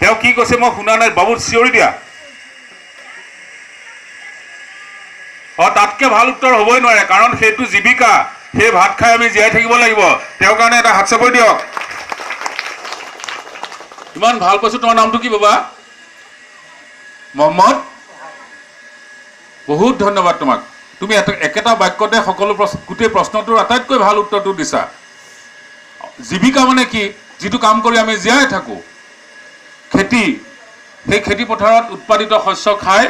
তেওঁ কি কৈছে মই শুনা নাই, বাবু চিঞৰি দিয়া। অ, তাতকৈ ভাল উত্তৰ হ'বই নোৱাৰে, কাৰণ সেইটো জীৱিকা, সেই ভাত খাই আমি জীয়াই থাকিব লাগিব। তেওঁৰ কাৰণে এটা হাত চাপৰি দিয়ক। ইমান ভাল পাইছোঁ। তোমাৰ নামটো কি বাবা? মহম্মদ। বহুত ধন্যবাদ তোমাক। তুমি একেটা বাক্যতে সকলো গোটেই প্ৰশ্নটোৰ আটাইতকৈ ভাল উত্তৰটো দিছা। জীৱিকা মানে কি? যিটো কাম কৰি আমি জীয়াই থাকোঁ, খেতি। সেই খেতি পথাৰত উৎপাদিত শস্য খাই,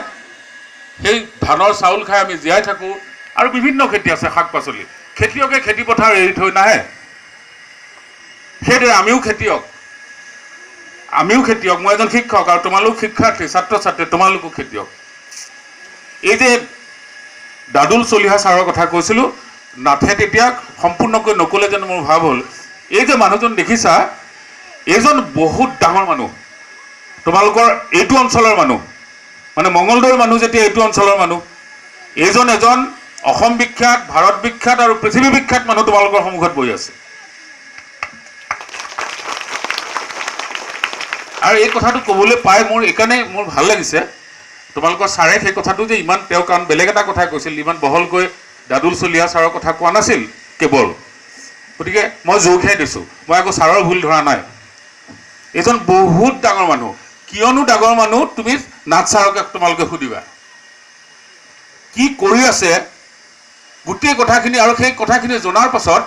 সেই ধানৰ চাউল খাই আমি জীয়াই থাকোঁ। আৰু বিভিন্ন খেতি আছে, শাক পাচলি। খেতিয়কে খেতি পথাৰ এৰি থৈ নাহে। সেইদৰে আমিও খেতিয়ক, আমিও খেতিয়ক। মই এজন শিক্ষক আৰু তোমালোক শিক্ষাৰ্থী, ছাত্ৰ ছাত্ৰী, তোমালোকো খেতিয়ক। এই যে দাদুল চলিহা ছাৰৰ কথা কৈছিলোঁ, নাথে তেতিয়া সম্পূৰ্ণকৈ নক'লে যেন মোৰ ভাৱ হ'ল। এই যে মানুহজন দেখিছা, এইজন বহুত ডাঙৰ মানুহ, তোমালোকৰ এইটো অঞ্চলৰ মানুহ, মানে মঙলদৈৰ মানুহ যেতিয়া এইটো অঞ্চলৰ মানুহ। এইজন এজন অসম বিখ্যাত, ভাৰত বিখ্যাত আৰু পৃথিৱী বিখ্যাত মানুহ তোমালোকৰ সন্মুখত বহি আছে। আৰু এই কথাটো ক'বলৈ পাই মোৰ এইকাৰণে মোৰ ভাল লাগিছে, তোমালোকৰ ছাৰে সেই কথাটো যে ইমান, তেওঁ কাৰণ বেলেগ এটা কথা কৈছিল, ইমান বহলকৈ দাদুল চলিহা ছাৰৰ কথা কোৱা নাছিল কেৱল। গতিকে মই জোৰহে দিছোঁ, মই আকৌ ছাৰৰ ভুল ধৰা নাই। এইজন বহুত ডাঙৰ মানুহ। কিয়নো ডাঙৰ মানুহ তুমি নাথ ছাৰকে তোমালোকে সুধিবা কি কৰি আছে গোটেই কথাখিনি। আৰু সেই কথাখিনি জনাৰ পাছত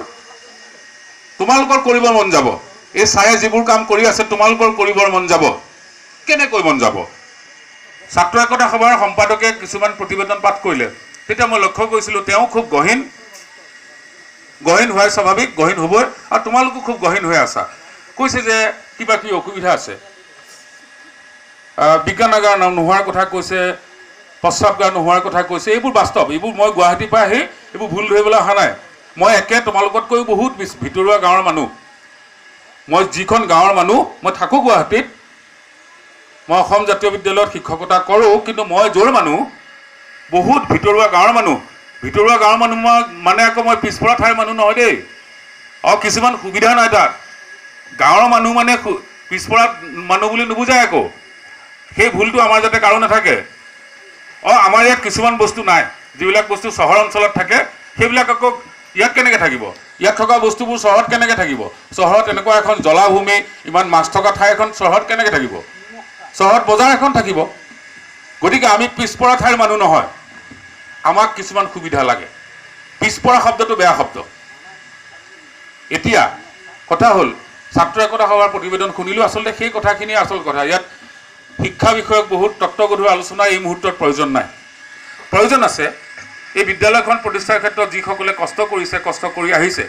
তোমালোকৰ কৰিবৰ মন যাব। এই ছাৰে যিবোৰ কাম কৰি আছে তোমালোকৰ কৰিবৰ মন যাব। কেনেকৈ মন যাব? ছাত্ৰ একতা সভাৰ সম্পাদকে কিছুমান প্ৰতিবেদন পাঠ কৰিলে, তেতিয়া মই লক্ষ্য কৰিছিলোঁ তেওঁ খুব গহীন, গহীন হোৱাই স্বাভাৱিক, গহীন হ'বই, আৰু তোমালোকো খুব গহীন হৈ আছা। কৈছে যে কিবা কিবি অসুবিধা আছে, বিজ্ঞানাগাৰ নোহোৱাৰ কথা কৈছে, প্ৰস্ৰাৱগাৰ নোহোৱাৰ কথা কৈছে। এইবোৰ বাস্তৱ, এইবোৰ মই গুৱাহাটীৰ পৰা আহি এইবোৰ ভুল ধৰিবলৈ অহা নাই। মই একে তোমালোকতকৈও বহুত ভিতৰুৱা গাঁৱৰ মানুহ। মই যিখন গাঁৱৰ মানুহ, মই থাকোঁ গুৱাহাটীত, মই অসম জাতীয় বিদ্যালয়ত শিক্ষকতা কৰোঁ, কিন্তু মই য'ৰ মানুহ বহুত ভিতৰুৱা গাঁৱৰ মানুহ। ভিতৰুৱা গাঁৱৰ মানুহ মই মানে আকৌ মই পিছপৰা ঠাইৰ মানুহ নহয় দেই। আৰু কিছুমান সুবিধা নাই তাত। গাঁৱৰ মানুহ মানে পিছপৰা মানুহ বুলি নুবুজায় আকৌ। সেই ভুলটো আমাৰ যাতে কাৰো নাথাকে। অঁ, আমাৰ ইয়াত কিছুমান বস্তু নাই, যিবিলাক বস্তু চহৰ অঞ্চলত থাকে সেইবিলাক আকৌ ইয়াত কেনেকৈ থাকিব? ইয়াত থকা বস্তুবোৰ চহৰত কেনেকৈ থাকিব? চহৰত এনেকুৱা এখন জলাভূমি, ইমান মাছ থকা ঠাই এখন চহৰত কেনেকৈ থাকিব? চহৰত বজাৰ এখন থাকিব। গতিকে আমি পিছপৰা ঠাইৰ মানুহ নহয়, আমাক কিছুমান সুবিধা লাগে। পিছপৰা শব্দটো বেয়া শব্দ। এতিয়া কথা হ'ল, ছাত্ৰ একতা সভাৰ প্ৰতিবেদন শুনিলোঁ, আচলতে সেই কথাখিনি আচল কথা। ইয়াত শিক্ষা বিষয়ক বহুত তত্ত্বগধুৰ আলোচনা এই মুহূৰ্তত প্ৰয়োজন নাই। প্ৰয়োজন আছে এই বিদ্যালয়খন প্ৰতিষ্ঠাৰ ক্ষেত্ৰত যিসকলে কষ্ট কৰিছে, কষ্ট কৰি আহিছে।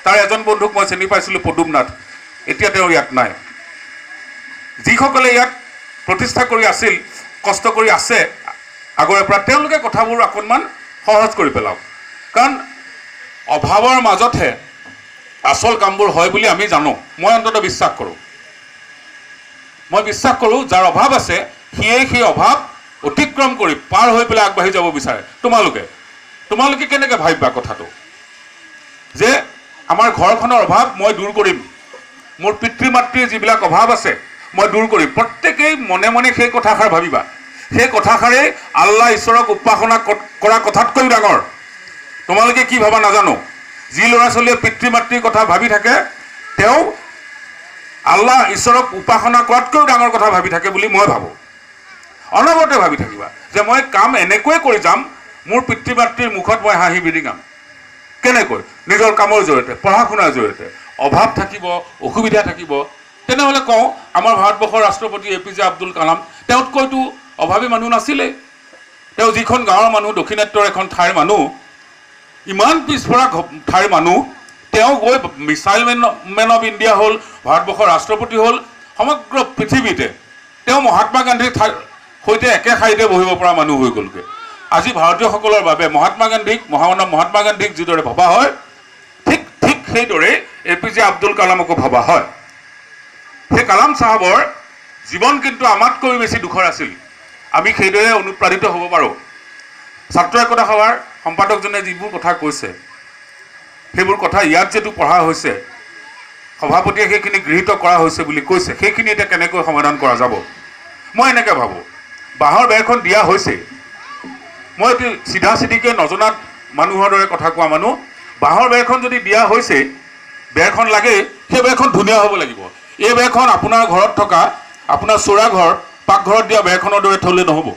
তাৰ এজন বন্ধুক মই চিনি পাইছিলোঁ, পদুম নাথ, এতিয়া তেওঁ ইয়াত নাই। যিসকলে ইয়াত প্ৰতিষ্ঠা কৰি আছিল, কষ্ট কৰি আছে আগৰে পৰা, তেওঁলোকে কথাবোৰ অকণমান সহজ কৰি পেলাওক। কাৰণ অভাৱৰ মাজতহে আচল কামবোৰ হয় বুলি আমি জানো। মই অন্ততঃ বিশ্বাস কৰোঁ। মই বিশ্বাস কৰোঁ যাৰ অভাৱ আছে সিয়ে সেই অভাৱ অতিক্ৰম কৰি পাৰ হৈ পেলাই আগবাঢ়ি যাব বিচাৰে। তোমালোকে কেনেকৈ ভাবিবা কথাটো যে আমাৰ ঘৰখনৰ অভাৱ মই দূৰ কৰিম, মোৰ পিতৃ মাতৃৰ যিবিলাক অভাৱ আছে মই দূৰ কৰিম। প্ৰত্যেকেই মনে মনে সেই কথাষাৰ ভাবিবা। সেই কথাষাৰেই আল্লাহ ঈশ্বৰক উপাসনা কৰা কথাতকৈও ডাঙৰ। তোমালোকে কি ভাবা নাজানো। যি ল'ৰা ছোৱালীয়ে পিতৃ মাতৃৰ কথা ভাবি থাকে তেওঁ আল্লাহ ঈশ্বৰক উপাসনা কৰাতকৈও ডাঙৰ কথা ভাবি থাকে বুলি মই ভাবোঁ। অনবৰতে ভাবি থাকিবা যে মই কাম এনেকৈয়ে কৰি যাম, মোৰ পিতৃ মাতৃৰ মুখত মই হাঁহি বিৰিঙাম। কেনেকৈ? নিজৰ কামৰ জৰিয়তে, পঢ়া শুনাৰ জৰিয়তে। অভাৱ থাকিব, অসুবিধা থাকিব, তেনেহ'লে কওঁ আমাৰ ভাৰতবৰ্ষৰ ৰাষ্ট্ৰপতি A P J Abdul Kalam, তেওঁতকৈতো অভাৱী মানুহ নাছিলেই। তেওঁ যিখন গাঁৱৰ মানুহ, দক্ষিণাত্যৰ এখন ঠাইৰ মানুহ, ইমান পিছপৰা ঠাইৰ মানুহ, তেওঁ গৈ মিছাইল মেন অফ ইণ্ডিয়া হ'ল, ভাৰতবৰ্ষৰ ৰাষ্ট্ৰপতি হ'ল, সমগ্ৰ পৃথিৱীতে তেওঁ মহাত্মা গান্ধীৰ সৈতে একে শাৰীতে বহিব পৰা মানুহ হৈ গ'লগৈ। আজি ভাৰতীয়সকলৰ বাবে মহাত্মা গান্ধীক, মহামানৱ মহাত্মা গান্ধীক যিদৰে ভবা হয়, ঠিক ঠিক সেইদৰে এ পি জে আব্দুল কালামকো ভবা হয়। সেই কালাম চাহাবৰ জীৱন কিন্তু আমাতকৈও বেছি দুখৰ আছিল। আমি সেইদৰে অনুপ্ৰাণিত হ'ব পাৰোঁ। ছাত্ৰ একতা সভাৰ সম্পাদকজনে যিবোৰ কথা কৈছে সেইবোৰ কথা ইয়াত যিটো পঢ়া হৈছে, সভাপতিয়ে সেইখিনি গৃহীত কৰা হৈছে বুলি কৈছে। সেইখিনি এতিয়া কেনেকৈ সমাধান কৰা যাব মই এনেকৈ ভাবোঁ, বাঁহৰ বেৰখন দিয়া হৈছে। মই এইটো চিধা চিধিকৈ নজনাত মানুহৰ দৰে কথা কোৱা মানুহ। বাঁহৰ বেৰখন যদি দিয়া হৈছে, বেৰখন লাগেই, সেই বেৰখন ধুনীয়া হ'ব লাগিব। এই বেৰখন আপোনাৰ ঘৰত থকা আপোনাৰ চোৰা ঘৰ পাকঘৰত দিয়া বেৰখনৰ দৰে থ'লে নহ'ব।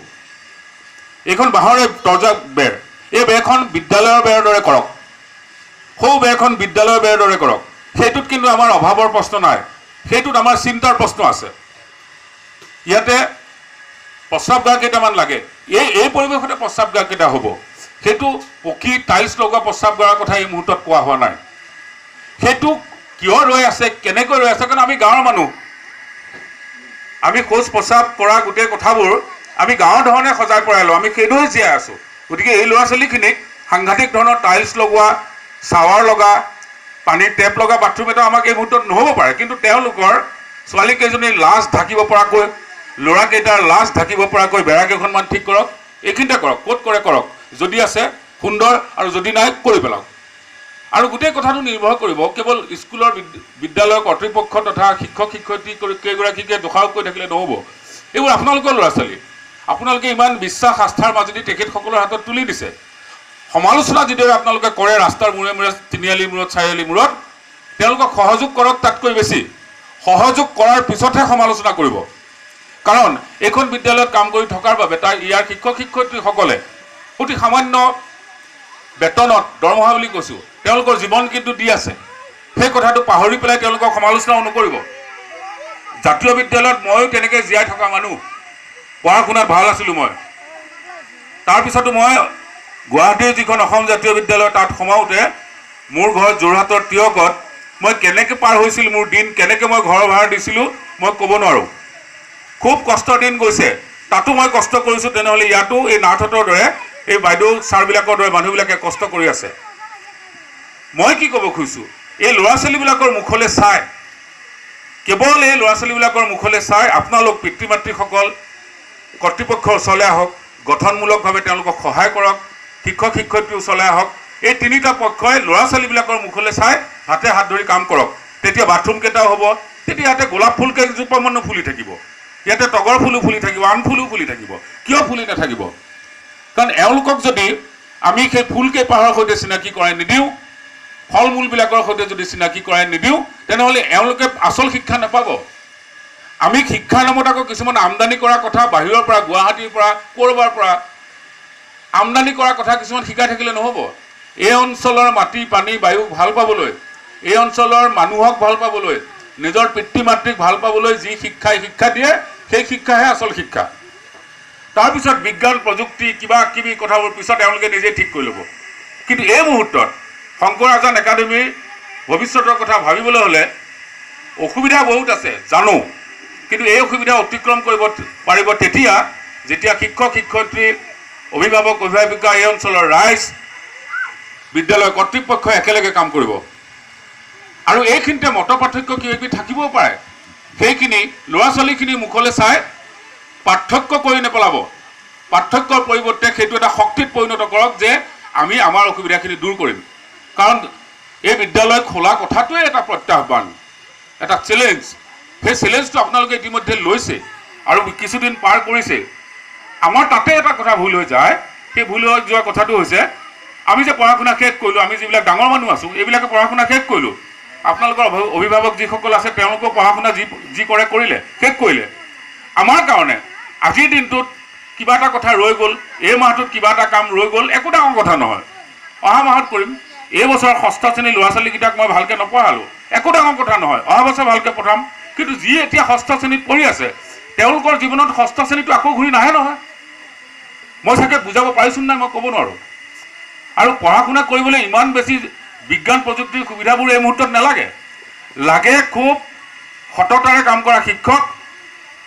এইখন বাঁহৰে তৰ্জা বেৰ, এই বেৰখন বিদ্যালয়ৰ বেৰৰ দৰে কৰক, সৌ বেৰখন বিদ্যালয়ৰ বেৰৰ দৰে কৰক। সেইটোত কিন্তু আমাৰ অভাৱৰ প্ৰশ্ন নাই, সেইটোত আমাৰ চিন্তাৰ প্ৰশ্ন আছে। ইয়াতে প্ৰস্ৰাৱগাৰ কেইটামান লাগে, এই পৰিৱেশতে প্ৰস্ৰাৱগাৰ কেইটা হ'ব। সেইটো পকী টাইলছ লগোৱা প্ৰস্ৰাৱগাৰৰ কথা এই মুহূৰ্তত কোৱা হোৱা নাই। সেইটো কিয় ৰৈ আছে, কেনেকৈ ৰৈ আছে, কাৰণ আমি গাঁৱৰ মানুহ, আমি শৌচ প্ৰস্ৰাৱ কৰা গোটেই কথাবোৰ আমি গাঁৱৰ ধৰণে সজাই পৰাই লওঁ, আমি সেইদৰে জীয়াই আছোঁ। গতিকে এই ল'ৰা ছোৱালীখিনিক সাংঘাতিক ধৰণৰ টাইলছ লগোৱা, চাৱাৰ লগা, পানীৰ টেপ লগা বাথৰুম এটা আমাক এই মুহূৰ্তত নহ'ব পাৰে, কিন্তু তেওঁলোকৰ ছোৱালীকেইজনীৰ লাজ ঢাকিব পৰাকৈ, ল'ৰাকেইটাৰ লাজ ঢাকিব পৰাকৈ বেৰা কেইখনমান ঠিক কৰক। এইখিনিতে কৰক, ক'ত কৰে কৰক, যদি আছে সুন্দৰ, আৰু যদি নাই কৰি পেলাওক। আৰু গোটেই কথাটো নিৰ্ভৰ কৰিব কেৱল স্কুলৰ বিদ্যালয়ৰ কৰ্তৃপক্ষ তথা শিক্ষক শিক্ষয়িত্ৰী কেইগৰাকীকে দোষাৰোপ কৰি থাকিলে নহ'ব। এইবোৰ আপোনালোকৰ ল'ৰা ছোৱালী, আপোনালোকে ইমান বিশ্বাস আস্থাৰ মাজেদি তেখেতসকলৰ হাতত তুলি দিছে। সমালোচনা যিদৰে আপোনালোকে কৰে ৰাস্তাৰ মূৰে মূৰে, তিনিআলিৰ মূৰত, চাৰিআলিৰ মূৰত, তেওঁলোকক সহযোগ কৰক, তাতকৈ বেছি সহযোগ কৰাৰ পিছতহে সমালোচনা কৰিব। কাৰণ এইখন বিদ্যালয়ত কাম কৰি থকাৰ বাবে তাৰ ইয়াৰ শিক্ষক শিক্ষয়িত্ৰীসকলে অতি সামান্য বেতনত, দৰমহা বুলি কৈছোঁ, তেওঁলোকৰ জীৱন কিন্তু দি আছে। সেই কথাটো পাহৰি পেলাই তেওঁলোকক সমালোচনাও নকৰিব। জাতীয় বিদ্যালয়ত ময়ো তেনেকৈ জীয়াই থকা মানুহ, পঢ়া শুনাত ভাল আছিলোঁ মই। তাৰপিছতো মই গুৱাহাটীৰ যিখন অসম জাতীয় বিদ্যালয় তাত সোমাওঁতে মোৰ ঘৰ যোৰহাটৰ তিয়কত, মই কেনেকৈ পাৰ হৈছিল মোৰ দিন, কেনেকৈ মই ঘৰৰ ভাড়া দিছিলোঁ মই ক'ব নোৱাৰোঁ। খুব কষ্টৰ দিন গৈছে, তাতো মই কষ্ট কৰিছোঁ। তেনেহ'লে ইয়াতো এই নাথহঁতৰ দৰে, এই বাইদেউ ছাৰবিলাকৰ দৰে মানুহবিলাকে কষ্ট কৰি আছে। মই কি ক'ব খুজিছোঁ, এই ল'ৰা ছোৱালীবিলাকৰ মুখলৈ চাই, কেৱল এই ল'ৰা ছোৱালীবিলাকৰ মুখলৈ চাই আপোনালোক পিতৃ মাতৃসকল কৰ্তৃপক্ষৰ ওচৰলৈ আহক, গঠনমূলকভাৱে তেওঁলোকক সহায় কৰক, শিক্ষক শিক্ষয়িত্ৰীৰ ওচৰলৈ আহক। এই তিনিটা পক্ষই ল'ৰা ছোৱালীবিলাকৰ মুখলৈ চাই হাতে হাত ধৰি কাম কৰক। তেতিয়া বাথৰুম কেইটাও হ'ব, তেতিয়া ইয়াতে গোলাপ ফুল কেইজোপামানো ফুলি থাকিব, ইয়াতে তগৰ ফুলো ফুলি থাকিব, আন ফুলো ফুলি থাকিব। কিয় ফুলি নাথাকিব? কাৰণ এওঁলোকক যদি আমি সেই ফুল কেইপাহৰ সৈতে চিনাকি কৰাই নিদিওঁ, ফল মূলবিলাকৰ সৈতে যদি চিনাকি কৰাই নিদিওঁ, তেনেহ'লে এওঁলোকে আচল শিক্ষা নাপাব। আমি শিক্ষাৰ নামত আকৌ কিছুমান আমদানি কৰা কথা, বাহিৰৰ পৰা, গুৱাহাটীৰ পৰা, ক'ৰবাৰ পৰা আমদানি কৰা কথা কিছুমান শিকাই থাকিলে নহ'ব। এই অঞ্চলৰ মাটি পানী বায়ুক ভাল পাবলৈ, এই অঞ্চলৰ মানুহক ভাল পাবলৈ, নিজৰ পিতৃ মাতৃক ভাল পাবলৈ যি শিক্ষাই শিক্ষা দিয়ে, সেই শিক্ষাহে আচল শিক্ষা। তাৰপিছত বিজ্ঞান প্ৰযুক্তি কিবা কিবি কথাবোৰ পিছত তেওঁলোকে নিজেই ঠিক কৰি ল'ব। কিন্তু এই মুহূৰ্তত শংকৰ আজান একাডেমীৰ ভৱিষ্যতৰ কথা ভাবিবলৈ হ'লে অসুবিধা বহুত আছে জানো, কিন্তু এই অসুবিধা অতিক্ৰম কৰিব পাৰিব তেতিয়া যেতিয়া শিক্ষক শিক্ষয়িত্ৰী, অভিভাৱক অভিভাৱিকা, এই অঞ্চলৰ ৰাইজ, বিদ্যালয় কৰ্তৃপক্ষই একেলগে কাম কৰিব। আৰু এইখিনিতে মত পাৰ্থক্য কিবা কিবি থাকিবও পাৰে, সেইখিনি ল'ৰা ছোৱালীখিনিৰ মুখলৈ চাই পাৰ্থক্য কৰি নেপেলাব। পাৰ্থক্যৰ পৰিৱৰ্তে সেইটো এটা শক্তিত পৰিণত কৰক যে আমি আমাৰ অসুবিধাখিনি দূৰ কৰিম। কাৰণ এই বিদ্যালয় খোলা কথাটোৱে এটা প্ৰত্যাহ্বান, এটা চেলেঞ্জ। সেই চেলেঞ্জটো আপোনালোকে ইতিমধ্যে লৈছে আৰু কিছুদিন পাৰ কৰিছে। আমাৰ তাতে এটা কথা ভুল হৈ যায়, সেই ভুল হৈ যোৱা কথাটো হৈছে আমি যে পঢ়া শুনা শেষ কৰিলোঁ, আমি যিবিলাক ডাঙৰ মানুহ আছোঁ এইবিলাকে পঢ়া শুনা শেষ কৰিলোঁ, আপোনালোকৰ অভিভাৱক যিসকল আছে তেওঁলোকেও পঢ়া শুনা যি কৰে কৰিলে, শেষ কৰিলে। আমাৰ কাৰণে আজিৰ দিনটোত কিবা এটা কথা ৰৈ গ'ল, এই মাহটোত কিবা এটা কাম ৰৈ গ'ল, একো ডাঙৰ কথা নহয়, অহা মাহত কৰিম। এই বছৰ ষষ্ঠ শ্ৰেণীৰ ল'ৰা ছোৱালীকেইটাক মই ভালকৈ নপঢ়ালোঁ, একো ডাঙৰ কথা নহয়, অহা বছৰ ভালকৈ পঢ়াম। কিন্তু যি এতিয়া ষষ্ঠ শ্ৰেণীত পঢ়ি আছে তেওঁলোকৰ জীৱনত ষষ্ঠ শ্ৰেণীটো আকৌ ঘূৰি নাহে নহয়। মই চাগে বুজাব পাৰিছোঁ নাই মই ক'ব নোৱাৰোঁ। আৰু পঢ়া শুনা কৰিবলৈ ইমান বেছি বিজ্ঞান প্ৰযুক্তিৰ সুবিধাবোৰ এই মুহূৰ্তত নালাগে, লাগে খুব সততাৰে কাম কৰা শিক্ষক,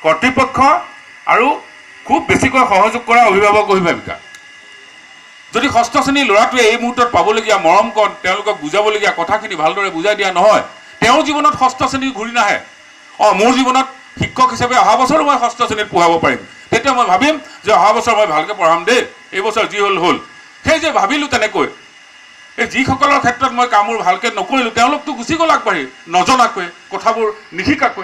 কৰ্তৃপক্ষ আৰু খুব বেছিকৈ সহযোগ কৰা অভিভাৱক অভিভাৱিকা। যদি ষষ্ঠ শ্ৰেণীৰ ল'ৰাটোৱে এই মুহূৰ্তত পাবলগীয়া মৰমকণ, তেওঁলোকক বুজাবলগীয়া কথাখিনি ভালদৰে বুজাই দিয়া নহয়, তেওঁৰ জীৱনত ষষ্ঠ শ্ৰেণী ঘূৰি নাহে। মোৰ জীৱনত শিক্ষক হিচাপে অহা বছৰো মই ষষ্ঠ শ্ৰেণীত পঢ়াব পাৰিম, তেতিয়া মই ভাবিম যে অহা বছৰ মই ভালকৈ পঢ়াম দেই, এই বছৰ যি হ'ল হ'ল। সেই যে ভাবিলোঁ তেনেকৈ, এই যিসকলৰ ক্ষেত্ৰত মই কামবোৰ ভালকৈ নকৰিলোঁ, তেওঁলোকতো গুচি গ'ল আগবাঢ়ি, নজনাকৈ, কথাবোৰ নিশিকাকৈ।